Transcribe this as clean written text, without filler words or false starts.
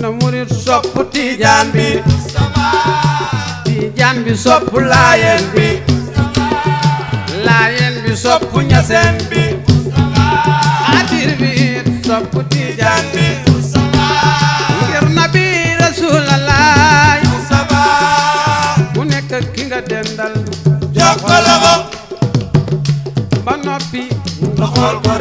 na murit sopp Tijaan bi Tijaan bi sopp Laayeen bi Laayeen bi sopp Ñaseen bi Xaadir bi sopp Tijaan bi ngir Nabi Rasulallah mu nekk ki nga dendal jox ko loxo ba noppi nga xool ko